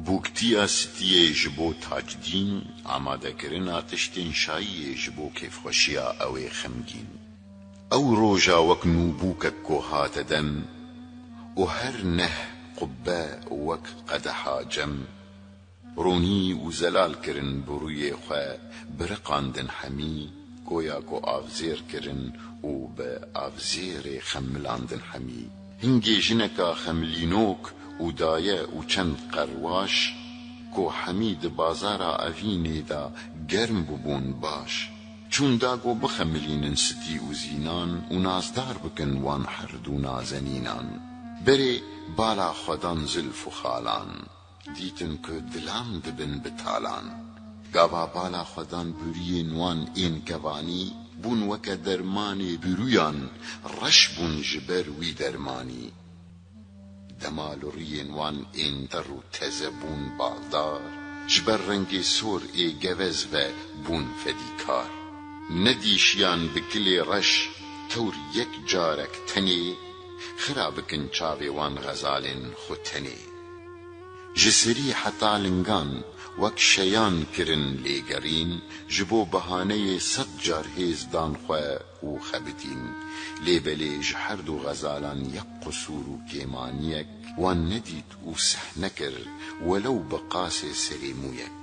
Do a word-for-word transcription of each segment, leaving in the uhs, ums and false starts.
Bûktiya stiyê ji bo Tacdîn, amadekirina tiştên şayiyê ji bo kêfxweşiya ew ê xemgîn. Ew roja wek nûbûkek ku hate dem û her neh qubbe wek qedeha cem, ronî û zelal kirin bi rûyê xwe, biriqandin hemî, goya ku avzêr kirin û bi avzêrê xemilandin hemî. Hingê jineka xemilînok û daye û çend qerwaş, ku hemî di bazara Evînê de germ bûbûn baş. Çûn da ku bixemilînin stî û zînan û nazdar bikin wan herdû nazenînan. Berê bala xwe dan zilf û xalan, dîtin ku dilan dibin bi talan. Gava bala xwe dan bûriyên wan ên kevanî, bûn weke dermanê bûrûyan, reş bûn ji ber wî dermanî. Dema li rûyên wan ên ter û teze bûn baldar, ji ber rengê sor ê gevez ve bûn fedîkar. Nedîşiyan bi kilê reş tewr yek carek tenê, xira bikin çavê wan xezalên xwe tenê. Ji serî heta lingan wek şeyan kirin lêgerîn, ji bo behaneyê sed car hêz dan xwe û xebitîn. Lê belê ji her du xezalan yek qusûr û kêmaniyek wan nedît û seh nekir, welew bi qasê serê mûyek.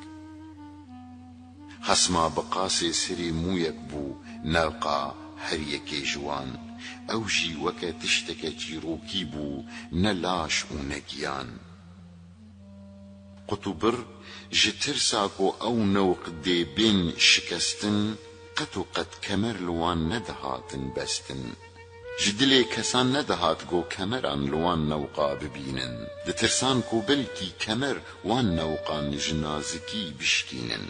Xesma bi qasê serê mûyek bû newqa her yekê ji wan, ew jî weke tişteke çîrokî bû, ne laş û ne giyan. Qut û bir ji tirsa ku ew newq dê bên şikestin, qet û qet kemer li wan nedihatin bestin. Ji dilê kesan nedihat ku kemeran li wan newqa bibînin. Ditirsan ku belkî kemer wan newqan ji nazikî bişkînin.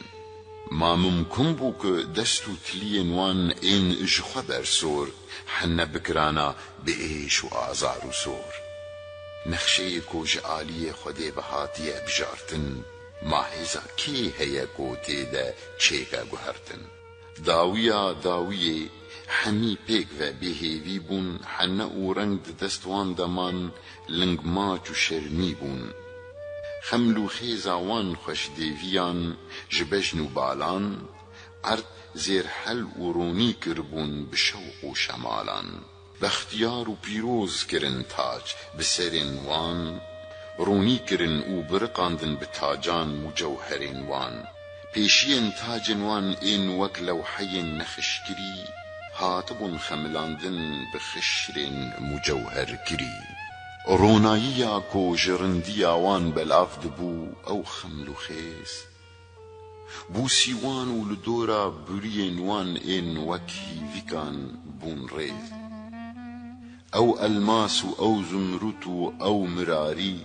Ma mimkun bû ku dest û tiliyên wan ên ji xwe ber sor hene bikirana bi êş û azar û sor. Nexşeyê ku ji aliyê Xwedê ve hatiye bijartin, ma hêza kê heye ku tê de çêke guhertin? Dawiya dawiyê hemî pêk ve bêhêvî bûn, hene û reng di dest wan de man, ling maç û şermî bûn. Xeml û xêza wan xweş dêviyan ji bejn û balan, erd zêr hel û ronî kiribûn bi şewq û şemalan. Bextiyar û pîroz kirin tac bi serên wan, ronî kirin û biriqandin bi tacan mûcewherên wan. Pêşiyên tacên wan ên wek lewheyên nexişkirî, hatibûn xemilandin bi xişrên mûcewherkirî. Ronayiya ku ji rindiya wan belav dibû, ew xeml û xêz, bû sîwan û li dora buriyên wan ên wek hîvikan bûn rêz. Ew elmas û ew zumrût û ew mirarî,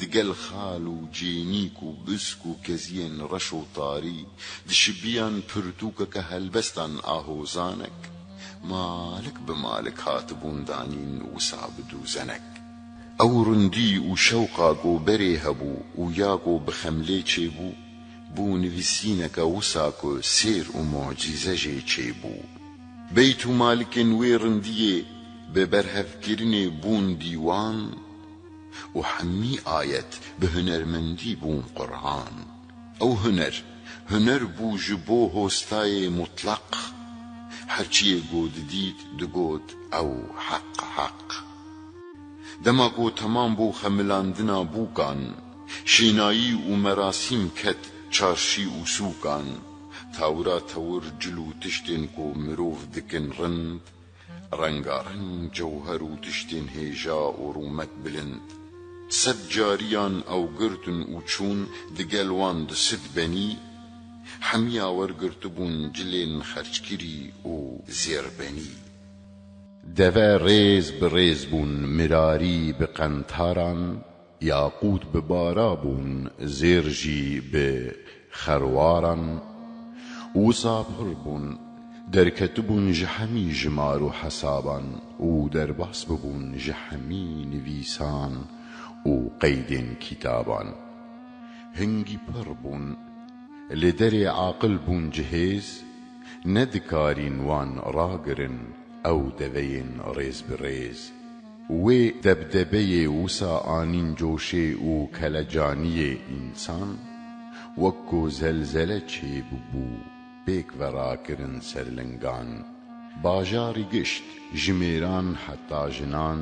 digel xal û cênîk û bisk û keziyên reş û tarî, dişibiyan pirtûkeke helbestan ahozanek, malik bi malik hatibûn danîn wisa bi dûzenek. Ew rindî û şewqa ku berê hebû û ya ku bi xemlê çêbû, bû nivîsîneke wisa ku sêr û mucîze jê çêbû. Beyt û malikên wê rindiyê bi berhevkirinê bûn dîwan û hemî ayet bi hunermendî bûn Quran. Ew huner, huner bû ji bo hostayê mutlaq, her çiyê ku didît digot ew heq heq. Dema ku temam bû xemilandina bûkan, şênayî û merasîm ket çarşî û sûkan, tawira tewir cil û tiştên ku mirov dikin rind, rengareng cewher û tiştên hêja û rûmet bilind. Sed cariyan ew girtin û çûn digel wan di sid benî, hemiya wergirtibûn cilên xerckirî û zêrbenî. Deve rêz bi rêz bûn, mirarî bi qentaran, yaqût bi bara bûn, zêr jî bi xerwaran. Wisa pir bûn, derketibûn ji hemî jimar û hesaban û derbas bibûn ji hemî nivîsan û qeydên kitaban. Hingî pir bûn, li derê aqil bûn cihêz, nedikarîn wan ragirin ew deveyên rêz bi rêz. Wê debdebeyê wisa anîn coşê û kelecaniyê însan, wek ku zelzele çêbibû, pêk ve rakirin ser lingan. Bajarî gişt, ji mêran heta jinan,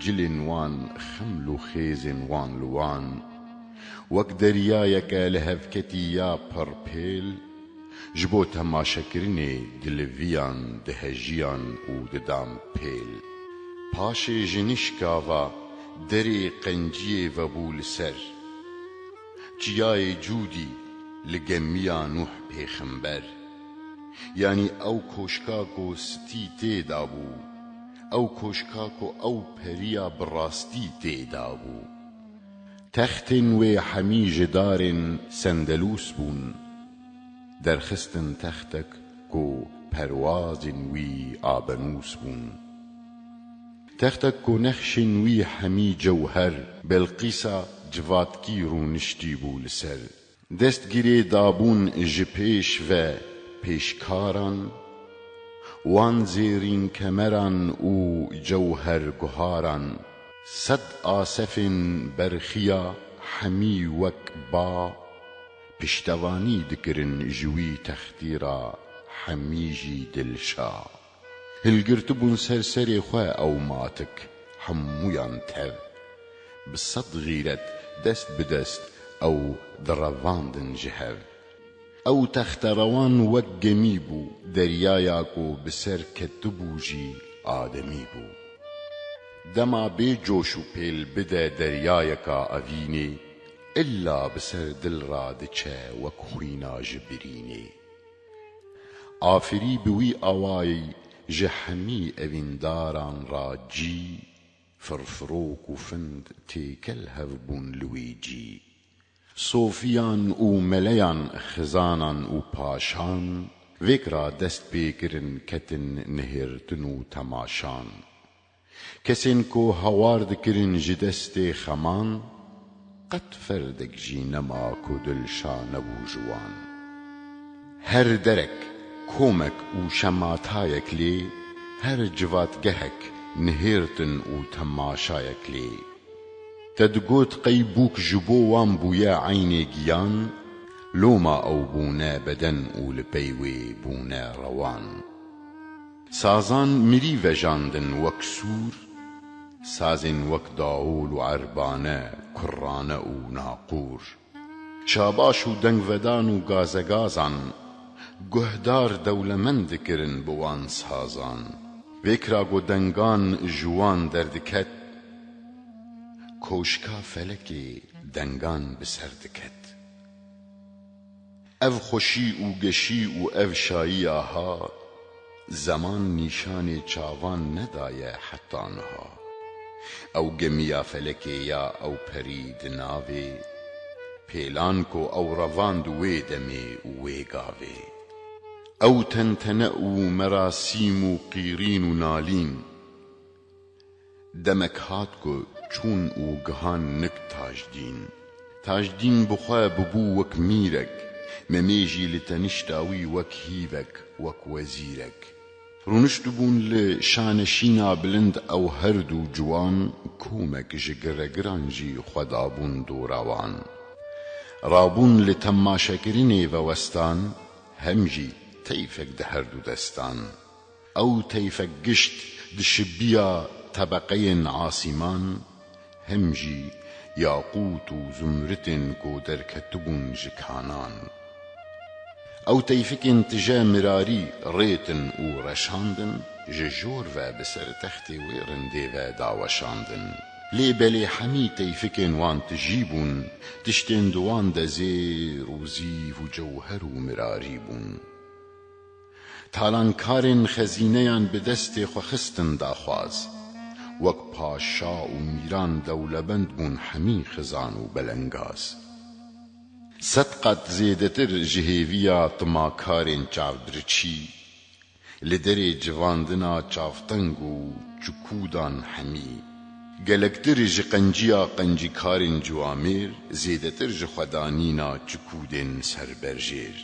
cilên wan xeml û xêzên wan li wan, wek deryayeke lihevketî ya pirpêl, ji bo temaşekirinê diliviyan, dihejiyan û didan pêl. Paşê ji nişka va derê qenciyê vebû li ser. Çiyayê Cûdî li gemiya Nûh pêxember. Yanî ew koşka ku stî tê de bû, ew koşka ku ew periya bi rastî tê de bû. Textên wê hemî ji darên sendelûs bûn. Derxistin textek ku perwazên wî abenûs bûn. Textek ku nexşên wî hemî cewher, Belqîsa civatkî rûniştî bû li ser. Destgirê dabûn ji pêş ve pêşkaran, wan zêrîn kemeran û cewher guharan, sed asefên berxiya hemî wek ba, piştevanî dikirin ji wî textî ra hemî jî dilşa. Hilgirtibûn ser serê xwe ew matik, hemûyan tev. Bi sed xîret dest bi dest ew direvandin ji hev. Ew texterewan wek gemî bû, deryaya ku bi ser ketibû jî ademî bû. Dema bê coş û pêl bide deryayeka evînê, illa bi ser dil ra diçe wek xwîna ji birînê. Afirî bi wî awayî ji hemî evîndaran ra cî, firfirok û find têkel hev bûn li wî cî. Sofiyan û meleyan, xizanan û paşan, vêk ra dest pê kirin ketin nihêrtin û temaşan. Kesên ku hawar dikirin ji destê xeman, qet ferdek jî nema ku dilşa nebû ji wan. Her derek komek û şematayek lê, her civatgehek nihêrtin û temaşayek lê. Te digot qey bûk ji bo wan bûye eynê giyan, loma ew bûne beden û li pey wê bûne rewan. Sazan mirî vejandin wek sûr, sazên wek dawol û erbane, kurrane û naqûr. Şabaş û dengvedan û gazegazan, guhdar dewlemend dikirin bi wan sazan. Vêkra ku dengan ji wan derdiket, koşka felekê dengan bi ser diket. Ev xweşî û geşî û ev şayiya ha, zeman nîşanê çavan nedaye heta niha. Ew gemiya felekê ya ew perî di navê, pêlan ku ew revand wê demê û wê gavê. Ew tentene û merasîm û qîrîn û nalîn, demek hat ku çûn û gihan nik Tajdîn. Tajdîn bi xwe bibû wek mîrek, Memê jî li tenişta wî wek hîvek, wek wezîrek. Rûniştibûn li şaneşîna bilind ew her du ciwan, komek ji giregiran jî xwe dabûn dora wan. Rabûn li temaşekirinê vewestan, hem jî teyfek di her du destan. Ew teyfek gişt dişibiya tebeqeyên asîman, hem jî yaqût û zumritên ku derketibûn ji kanan. Ew teyfikên tije mirarî rêtin û reşandin, ji jor ve bi ser textê wê rindê ve daweşandin. Lê belê hemî teyfikên wan tijî bûn, tiştên di wan de zêr û zîv û cewher û mirarî bûn. Talankarên xezîneyan bi destê xwe xistin daxwaz. Wek paşa û mîran dewlemend bûn hemî xizan û belengaz. Sed qat zêdetir ji hêviya timakarên çavdiriçî, li derê civandina çavteng û çikûdan hemî. Gelektir ji qenciya qencîkarên ciwamêr, zêdetir ji xwedanîna çikûdên serberjêr.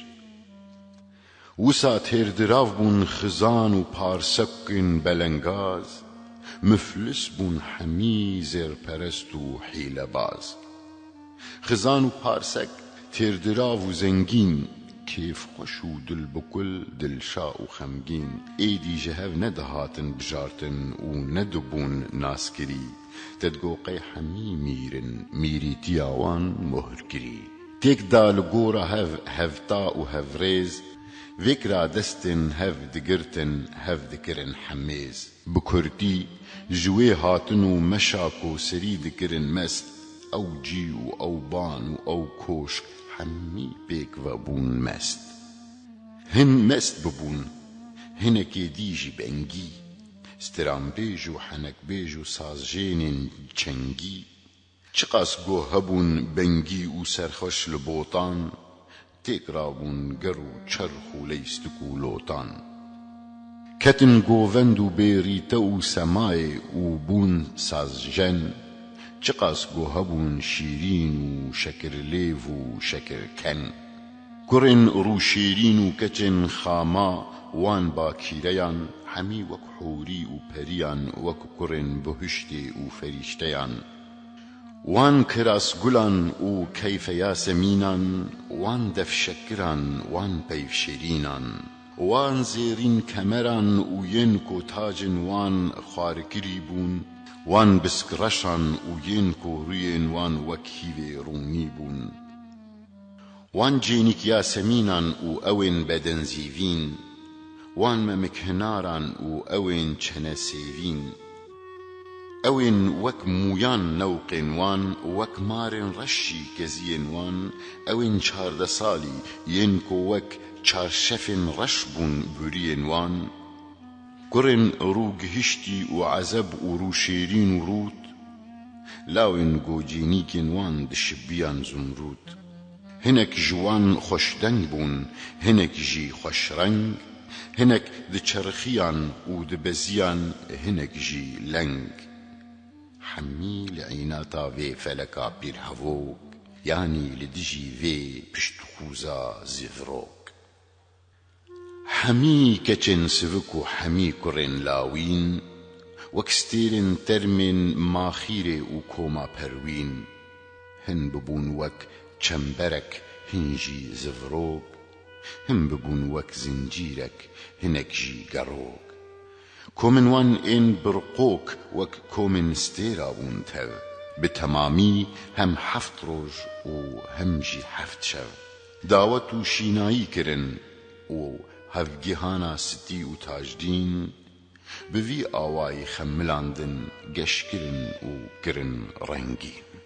Wisa têrdirav bûn xizan û parsekên belengaz, Miflis bûn hemî zêrperest û hîlebaz. Xizan û parsek, têrdirav û zengîn, kêfxweş û dilbikul, dilşa û xemgîn, êdî ji hev nedihatin bijartin û nedibûn naskirî. Te digo qey hemî mîr in, mîrîtiya wan mohr kirî. Têk da li gora hev, hevta û hevrêz, vêkra destên hev digirtin, hev dikirin hemêz. Bi kurtî, ji wê hatin û meşa ku serî dikirin mest, ew cî û ew ban û ew koşk hemî pêk ve bûn mest. Hin mest bibûn, hinekê dî jî bengî, stranbêj û henekbêj û sazjênên çengî. Çiqas ku hebûn bengî û serxweş li botan, têk rabûn ger û çerx û leystik û lotan. Ketin govend û bêrîte û semayê û bûn sazjen, çiqas ku hebûn şîrîn û şekirlêv û şekirken. Kurên rûşêrîn û keçên xama wan bakîreyan, hemî wek hûrî û periyan, wek kurên bihuştê û ferîşteyan. Wan kirasgulan û keyfe yasemînan, wan defşekiran, wan peyvşêrînan, wan zêrîn kemeran û yên ku tacên wan xwarikirî bûn, wan biskreşan û yên ku rûyên wan wek hîvê rûnî bûn. Wan cênîk yasemînan û ewên bedenzîvîn, wan memik hinaran û ewên çenesêvîn. Ewên wek mûyan newqên wan, wek marên reş jî keziyên wan, ewên çarde salî yên ku wek çarşefên reş bûn buriyên wan. Kurên rûgihiştî û ezeb û rûşêrîn û rût, lawên gocînîkên wan dişibiyan zumrût. Hinek ji wan xweşdeng bûn, hinek jî xweşreng, hinek diçerxiyan û dibeziyan, hinek jî leng. Hemî li înata vê feleka pîrhevok, yanî li dijî vê piştxûza zivrok. Hemî keçên sivik û hemî kurên lawîn, wek stêrên termên maxîrê û koma perwîn. Hin bibûn wek çemberek, hin jî zivrok, hin bibûn wek zincîrek, hinek jî gerok. Komên wan ên birqok wek komên stêra bûn tev. Bi temamî hem heft roj û hem jî heft şev dawet û şînayî kirin û hevgihana Sitî û Tajdîn bi vî awayî xemilandin, geş kirin û kirin rengîn.